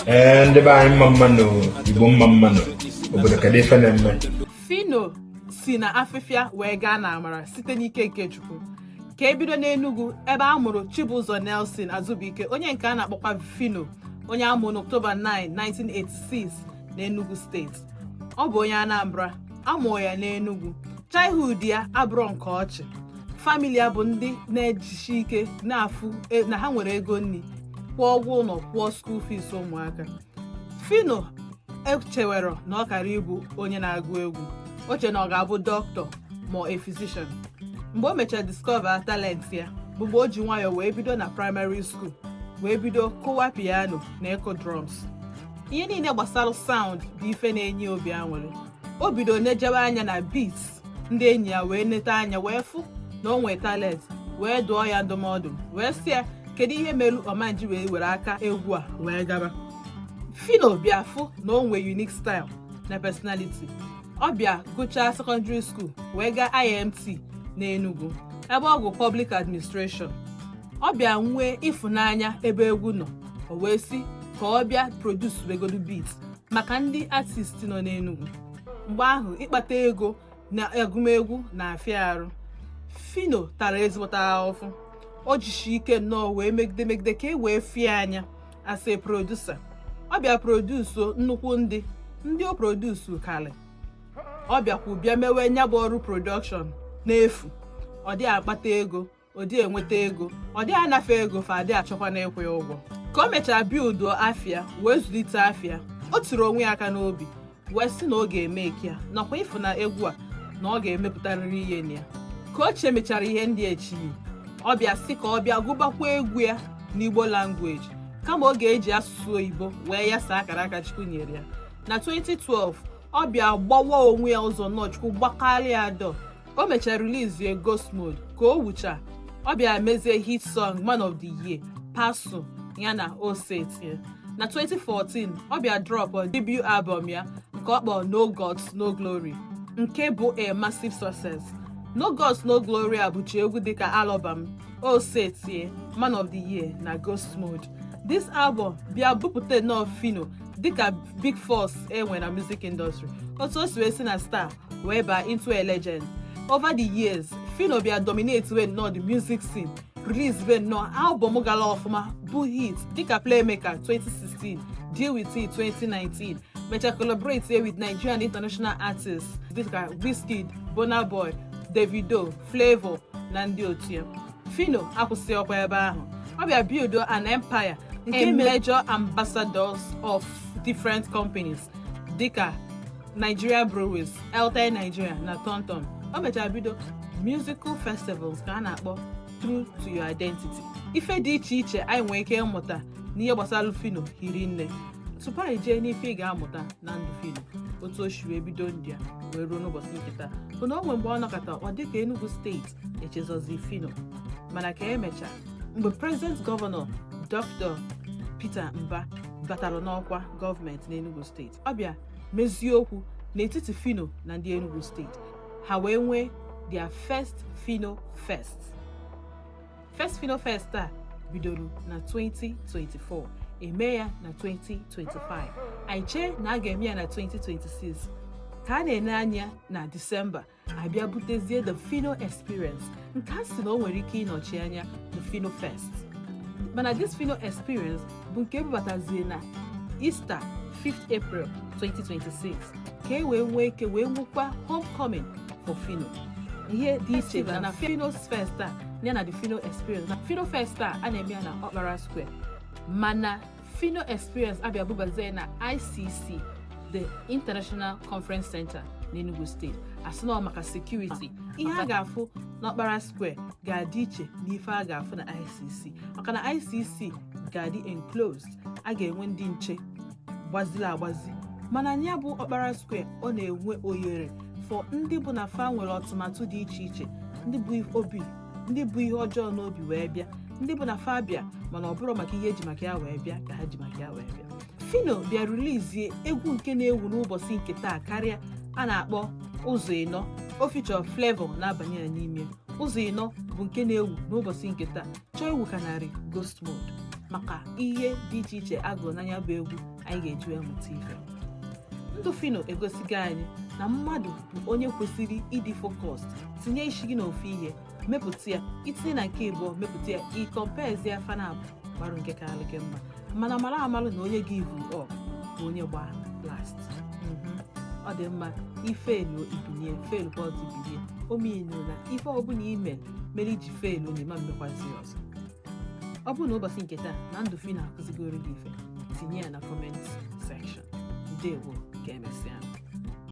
Ee, ndị be anyị, mma mma nụ. Igbo, mma mma nụ. Obodo, kedu ife na-eme? Phyno si na afịfịa wee gaa n'amara site n'ike nke Chukwu. Ka ebido n'Enugu, ebe a mụrụ Chibụzọ Nelson Azubike, onye nke a na-akpọkwa Phyno, onye a mụrụ n'Ọktoba 9, 1986 n'Enugu Steeti. Ọ bụ onye Anambra, amụọ ya n'Enugu. Childhood ya abụrụ nke ọchị. Family ya bụ ndị na-ejisi ike na-afụ na ha nwere ego nri, kwụọ ụgwọ ụlọ, kwụọ school fees ụmụaka. Phyno echewero na ọ kara ịbụ onye na-agụ egwu. O che na ọ ga-abụ dọkịta ma a physician. Mgbe o mechara discover talent ya bụ mgbe o ji nwayọọ wee bido na primary school, wee bido kụwa piano na ịkụ drums. Ihe niile gbasara sound bụ ife na-enye obi aṅụrị. O bido nejewe anya na beats ndị enyi ya, wee neta anya wee fụ na o nwee talent, wee dụọ ya ndụmọdụ, wee sị ya kedu ihe merụ ọmanji wee were aka egwu a wee gaba. Phyno bịa fụ na o nwee unique style na personality. Ọ bịa gụchaa secondary school, wee gaa IMT n'Enugu, ebe ọ gụ public administration. Ọ bịa nwee ịfụnanya ebe egwu nọ. O wee sị ka ọ bịa produce wegodu beat maka ndị artist nọ n'Enugu. Mgbe ahụ, ịkpata ego na agụmegwu na-afịa arụ. Phyno tara ezigbote ahụhụ. O jishi ike nnọọ wee megide megide ka e wee fie anya as a producer. Ọ bịa produce nnukwu ndị o produce kalị. Ọ bịakwu bịa mewe nya bụ ọrụ production n'efu. Ọ dị akpata ego, ọ dị enweta ego, ọ dị anafe ego, fa adị achọkwa na ịkwụ ya ụgwọ. Ka o mechara build afịa wee zụlite afịa, o tiri onwe ya aka n'obi wee sị na ọ ga-eme eke ya nakwa ịfụ na egwu a na ọ ga-emepụtarịrị ihe na ya. Ka ochie mechara ihe ndị echiri, ọ bịa sị ka ọ bịa gụbakwa egwu ya n'Igbo language, kama ọ ga-eji asụsụ oyibo wee yasa akara aka Chukwu nyere ya. Na 2012, ọ bịa gbawa onwe ya ụzọ nnọọ, Chukwu gbakarịa adọ. O mechara release Ghost Mode. Ka o wucha, ọ bịa mezie hit song Man of the Year, Pasu ya na Osetie. Na 2014, ọ bịa drop debut album ya nke ọ kpọrọ No Gods No Glory, nke bụ a massive success. No Gods No Glory a bụchi egwu dịka Alọbam, Osetie, Man of the Year na Ghost Mode. This album bịa bupụta nnọọ Phyno dịka big force enwe na music industry, otu o si wee si na star wee baa into a legend. Over the years, Phyno bịa dominate wee nnọọ the music scene, release wee nnọọ album gara ọfụma bụ hit dịka Playmaker 2016, Deal With It 2019. Mecha collaborate with Nigerian international artists dịka Wizkid, Burna Boy, Davido, Flavour na ndị otu ya. Phyno akwụsị ọkwa ebe ahụ. Ọ bịa build an empire nke major ambassadors of different companies dịka Nigeria Breweries, Airtel Nigeria na TomTom. O mechara bido musical festivals ka a na-akpọ True to Your Identity. Ife dị iche iche anyị nwere ike ịmụta n'ihe gbasara Phyno hiri nne. Tupu anyị jee n'ife ị ga-amụta na ndụ Phyno, otu o si wee bido ndụ ya wee ruo n'ụbọchị nke taa, bụ na o nwere mgbe ọ nọkọta, ọ dịka Enugu Steeti echezozi Phyno. Mana ka emechaa, mgbe President Governor Dr. Peter Mba batara n'ọkwa gọọmenti n'Enugu Steeti, ọ bịa mezie okwu n'etiti Phyno na ndị Enugu Steeti. Ha wee nwee their first Phyno Fest. First Phyno Fest a bidoro na 2024, eme ya na 2025. Anyị chee na a ga-eme ya na 2026. Ka a na-ene anya na Disemba, abịa butezie the Phyno Experience, nke a sị na o nwere ike ịnọchi anya the Phyno Fest. Mana this Phyno Experience bụ nke ebubatazie na Easter, 5th April 2026, ka e wee nwee ike wee nwekwa homecoming for Phyno. Ihe dị iche na Phyno Fest a ya na the Phyno Experience, na Phyno Fest a na-eme ya na Okpara Square, mana Phyno Experience abịa bubazie na ICC, the International Conference Center n'Enugu Steeti. Asị na ọ maka security. Ihe a ga-afụ n'Okpara Square ga-adị iche n'ife a ga-afụ na ICC, maka na ICC ga-adị enclosed, a ga-enwe ndị nche gbaziri agbazi. Mana ya bụ Okpara Square, ọ na-enwe ohere for ndị bụ na fa nwere ọtụmatụ dị iche iche, ndị bụ obi, ndị bụ ihe ọjọọ n'obi wee bịa, ndị bụ na fa bịa mana ọ bụrụ maka ihe eji maka ya wee bịa ka ha ji maka ya wee bịa. Phyno bịa release egwu nke na-ewu n'ụbọchị nke taa karịa, a na-akpọ Ụzọ Ịnọ. O feature Flavour na-abanye ya n'ime. Ụzọ Ịnọ bụ nke na-ewu n'ụbọchị nke taa, chọọ iwu ka narị Ghost Mode. Maka ihe dị iche iche agụrụ n'anya bụ egwu anyị ga-eji wee mụta ife. Ndụ Phyno egosigo anyị na mmadụ bụ onye kwesịrị ịdị focused. Tinye isi gị n'ofu ihe, mepụta ya. Itinye na nke ịbụọ, mepụta ya. Ị comparezie fanabụ gbarụ nke karịrị gị mma, mana mara amalụ na onye give up bụ onye gba last. Ọ dị mma ifelu ibinie, fail kwa ọzọ ibinie. O meanu na ife ọbụla ime mere iji failu na ịma mmekwazi ọzọ. Ọ bụrụ na ụbọchị nke taa na ndụ Phyno akụzigoro gị ife, tinye ya na comment section. Ndewo, ka emesịa.